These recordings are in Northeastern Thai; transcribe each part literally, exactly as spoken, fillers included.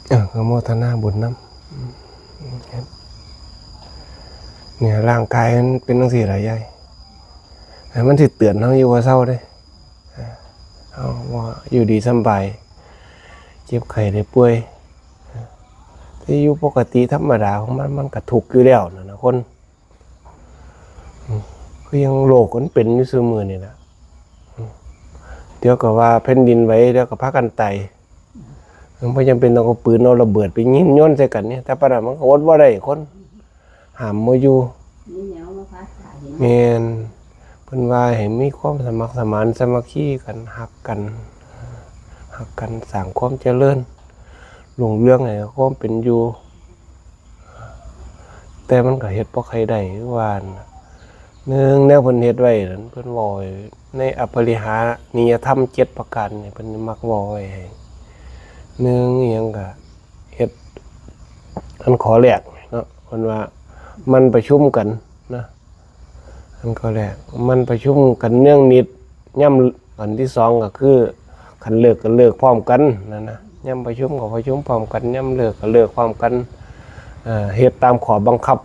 เออก็โมทนาบุญนำ เนี่ยร่างกายมันเป็นจังซี่ล่ะยาย ให้มันสิเตือนเฮาอยู่ว่าเซาเด้ เฮาว่าอยู่ดีสำบาย เจ็บไข้ได้ป่วย ที่อยู่ปกติธรรมดาของมัน มันก็ทุกข์อยู่แล้วนั่นนะคน คือยังโลกมันเป็นอยู่ซุมื้อนี่ล่ะ เดี๋ยวก็ว่าแผ่นดินไหว เดี๋ยวก็พากันตาย มันบ่จำเป็นต้องเอาปืนเอาระเบิดไปยิงโยนใส่กันเนี่ย แต่ปานนั้นมันก็อดบ่ได้คน ห้ามบ่อยู่ นี่แนวมาพาสายเห็น แม่น เพิ่นว่าให้มีความสมัครสมานสามัคคีกัน ฮักกัน ฮักกัน สร้างความเจริญ รุ่งเรืองให้ความเป็นอยู่ แต่มันก็เฮ็ดบ่ค่อยได้คือว่าหั่นน่ะ หนึ่ง แนวเพิ่นเฮ็ดไว้นั่น เพิ่นเว้าไว้ในอปริหานิยธรรมเจ็ดประการนี่ เพิ่นมักเว้าไว้ให้ หนึ่ง อิหยังก็เฮ็ด อันข้อแรกเนาะ เพิ่นว่ามันประชุมกันนะ อันข้อแรก มันประชุมกันเนืองนิด ยาม อันที่สองก็คือ คันเลิกก็เลิกพร้อมกันนั่นนะ ยามประชุมก็ประชุมพร้อมกัน ยามเลิกก็เลิกพร้อมกัน เอ่อ เฮ็ดตามข้อบังคับ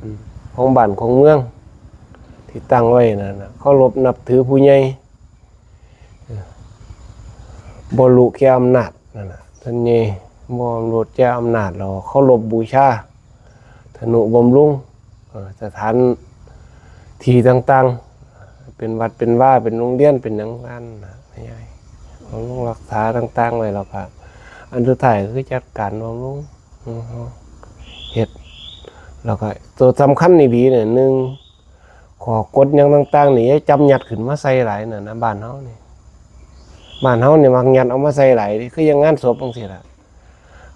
อืม ของบ้านของเมือง ที่ตั้งไว้นั่นนะ เคารพนับถือผู้ใหญ่ เอ่อ บ่ลุแก่อำนาจนั่นน่ะ ท่านใหญ่บ่ลุแก่อำนาจ แล้วเคารพบูชา ทนุบำรุง เอ่อ สถานที่ต่างๆ เป็นวัดเป็นวา เป็นโรงเรียน เป็นหยังนั่นน่ะ ใหญ่บำรุงรักษาต่างๆ ไว้ แล้วก็อันสุดท้ายก็คือจัดการบำรุง อือฮึ เฮ็ด แล้วก็ตัวสำคัญอีหลีเนี่ย หนึ่ง ข้อกฎหยังต่างๆ นี่อย่าจับยัดขึ้นมาใส่หลายน่ะนะ บ้านเฮานี่ บ้านเฮานี่มักยัดเอามาใส่หลายเด้ คือยังงานศพจังซี่ล่ะ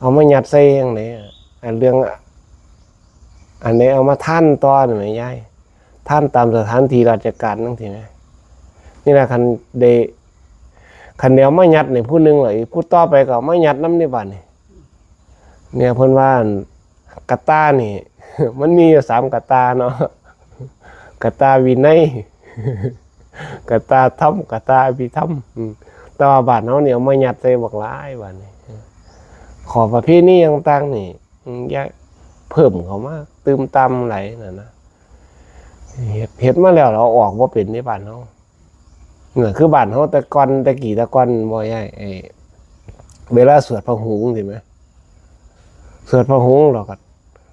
เอามายัดใส่จังได๋อะ อันเรื่อง อันใดเอามาทานต่อนี่แหมยาย ทานตามสถานที่ราชการจังซี่แหม นี่ล่ะ คันได้ คันได้เอามายัดนี่ผู้หนึ่งล่ะ อีกผู้ต่อไปก็เอามายัดนำนี่บาดนี่ เนี่ยเพิ่นว่า อัน กะตานี่ มันมีอยู่สามกะตาเนาะ กะตาวินัย กะตาธรรม กะตาอภิธรรม อืม แต่ว่าบ้านเฮานี่เอามายัดใส่บักหลายบาดนี่ ข้อประเพณีต่างๆ นี่ อืม อย่าเพิ่มเข้ามา ตื่มต่ำหลายนั่นนะ เฮ็ด เฮ็ดมาแล้ว เราออกบ่เป็นในบ้านเฮา เหมือนคือบ้านเฮาแต่ก่อน แต่กี้แต่ก่อนบ่ยาย ไอ้ เวลาสวดพระหุงสิแหม สวดพระหุงเราก็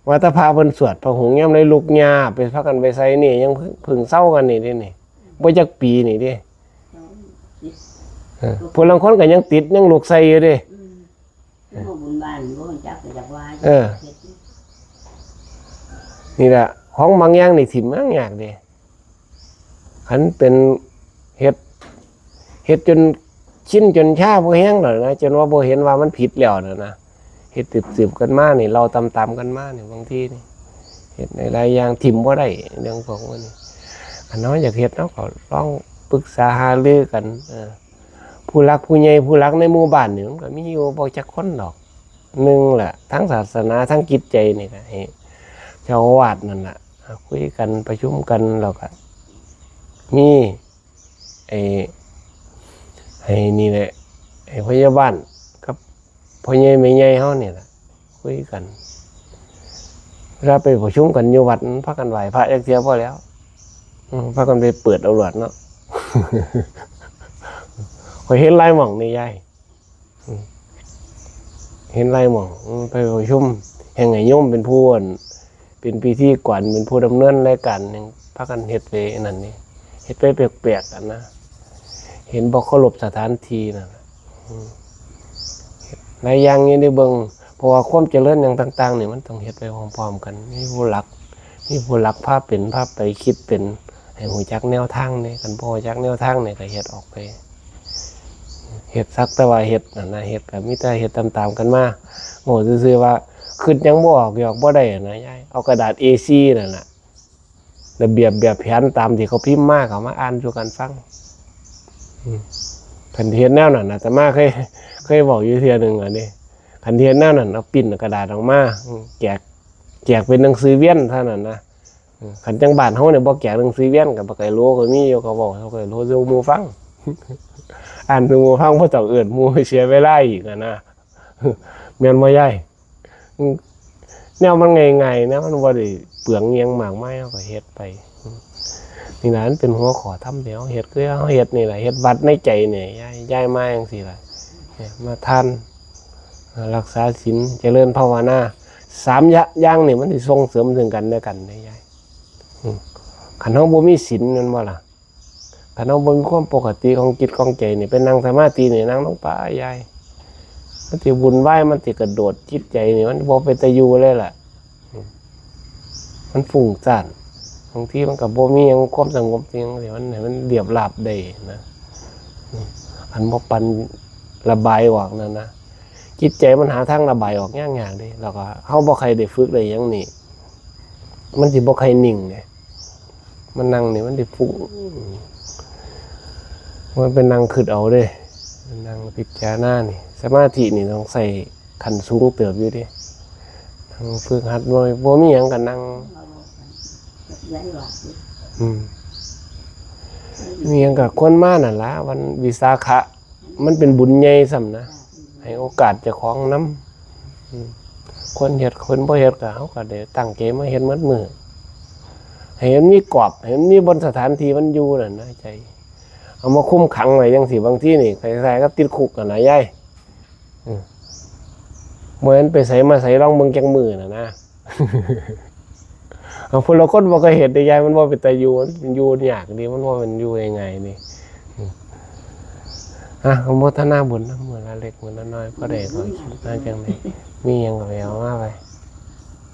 ว่าแต่พระเพิ่นสวดพระหุงยามใด ลูกย่าไปพากันไปใส่นี่ ยังเพิ่ง เพิ่งเซากันนี่เด้นี่ บ่จักปีนี่เด้ เออ ผู้ลางคนก็ยังติด ยังลุกใส่อยู่เด้ อืม คือว่าบุญบ้านบ่รู้จักก็อยากว่า เออ เฮ็ด นี่แหละ ของบางอย่างนี่ถิ่มยากยากเด้ คันเป็นเฮ็ด เฮ็ดจนชินจนชาพอแฮงแล้วนะ จนว่าบ่เห็นว่ามันผิดแล้วนะนะ เฮ็ดสืบๆ กันมานี่ เล่าตามๆ กันมานี่ บางทีนี่ เฮ็ดในหลายอย่างถิ่มบ่ได้ เรื่องพวกนี้ คันเฮาอยากเฮ็ด เฮาก็ลองปรึกษาหารือกัน เออ ผู้หลักผู้ใหญ่ ผู้หลักในหมู่บ้านนี่ มันก็มีอยู่บ่จักคนดอก หนึ่งล่ะ ทั้งศาสนา ทั้งจิตใจนี่ก็ให้เจ้าอาวาสนั่นล่ะ คุยกัน ประชุมกัน แล้วก็มี ไอ้ ไอ้นี่แหละ ไอ้พยาบาลกับพ่อใหญ่แม่ใหญ่เฮานี่ล่ะ คุยกัน เวลาไปประชุมกันอยู่วัด มันพากันไหว้พระจักเทื่อพอแล้ว อืม พากันไปเปิดเอาโลดเนาะ ข้อยเห็นหลายหม่องนี่ยาย อืม เห็นหลายหม่อง อืม ไปประชุม แฮ่งให้โยมเป็นผู้ อั่น เป็นพิธีกร เป็นผู้ดำเนินรายการ แฮ่งพากันเฮ็ดไปนั่นนี่ เฮ็ดไปแปลกๆ หั่นนะ เห็นบ่เคารพสถานที่นั่นน่ะ อืม หลายอย่างอยู่ในเบิ่ง เพราะว่าความเจริญหยังต่างๆ นี่มันต้องเฮ็ดไปพร้อมๆ กัน มีผู้หลัก มีผู้หลักพาเป็น พาไปคิดเป็น ให้รู้จักแนวทางนี่ คันบ่รู้จักแนวทางนี่ก็เฮ็ดออกไป เฮ็ดสักแต่ว่าเฮ็ดนั่นนะ เฮ็ดก็มีแต่เฮ็ดตามๆ กันมา โง่ซื่อๆ ว่าคิดหยังบ่ออก หยอกบ่ได้นะยาย เอากระดาษ เอ สี่ นั่นน่ะ ระเบียบแบบแผนตามที่เขาพิมพ์มา ก็มาอ่านสู่กันฟัง อืม คันเฮ็ดแนวนั้นน่ะ อาตมาเคย เคยเว้าอยู่เทื่อหนึ่งอันนี้ คันเฮ็ดแนวนั้น เอาปริ้นกระดาษออกมา อืม แจก แจกเป็นหนังสือเวียนเท่านั้นนะ อืม คันจังบ้านเฮาเนี่ย บ่แจกหนังสือเวียน ก็บักไก่โลก็มีอยู่ ก็เว้าบักไก่โลสู่หมู่ฟัง อ่านสู่หมู่ฟัง บ่ต้องเอิ้นหมู่ให้เสียเวลาอีกอะนะ แม่นบ่ยาย? อืม แนวมันง่ายๆนะ มันบ่ได้เปลืองอิหยังมากมาย เฮาก็เฮ็ดไป อืม นี่ล่ะ มันเป็นหัวข้อธรรมที่เฮาเฮ็ด คือเฮาเฮ็ดนี่ล่ะ เฮ็ดวัดในใจนี่ ยาย ยายมาจั่งซี้ล่ะ เนี่ย มาทาน เอ่อ รักษาศีล เจริญภาวนา สามยะ- อย่างนี่มันสิส่งเสริมซึ่งกันและกันเด้ยาย อืม คันเฮาบ่มีศีล แม่นบ่ล่ะ? คันเฮาบ่มีความปกติของจิตของใจนี่ ไปนั่งสมาธินี่ นั่งลงไปยาย มันสิวุ่นวาย มันสิกระโดด จิตใจนี่ มันบ่เป็นตาอยู่เลยล่ะ อืม มันฟุ้งซ่าน บางทีมันก็บ่มีหยัง ความสงบอิหยังนี่ มันให้มันเรียบราบได้นะ อืม อันบ่ปันระบายออกนั่นนะ จิตใจมันหาทางระบายออกยากๆเด้ แล้วก็เฮาบ่ค่อยได้ฝึกได้หยังนี่ มันสิบ่ค่อยนิ่งเด้ มันนั่งนี่มันสิฟุ้ง มันเป็นนั่งคิดเอาเด้ นั่งพิจารณานี่ สมาธินี่ต้องใช้ขั้นสูงเติบอยู่เด้ นั่งฝึกหัด บ่ บ่มีหยังก็นั่ง อืม มีหยังก็ควรมานั่นล่ะ วันวิสาขะ มันเป็นบุญใหญ่ซ้ำนะ ให้โอกาสเจ้าของนำ อืม คนเฮ็ด คนบ่เฮ็ดก็ เฮาก็ได้ตั้งใจมาเฮ็ดหมดมื้อ ให้มันมีกรอบ ให้มันมีบนสถานที่มันอยู่นั่นนะ ใจ เอามาคุมขังไว้จั่งซี้ บางทีนี่ คล้ายๆกับติดคุกนั่นล่ะยาย อืม บ่แม่นไปไสมาไส ลองเบิ่งจักมื้อน่ะนะ เอา ผู้ลางคนบ่เคยเฮ็ดเด้ยาย มันบ่เป็นตาอยู่ มันอยู่ยากเด้ มันบ่แม่นอยู่ง่ายๆเด้ อืม อ่ะ อนุโมทนาบุญนำ มื้อละเล็กมื้อละน้อย พอได้ก็คิดมาจั่งใด มีหยังก็ไปเอามาไป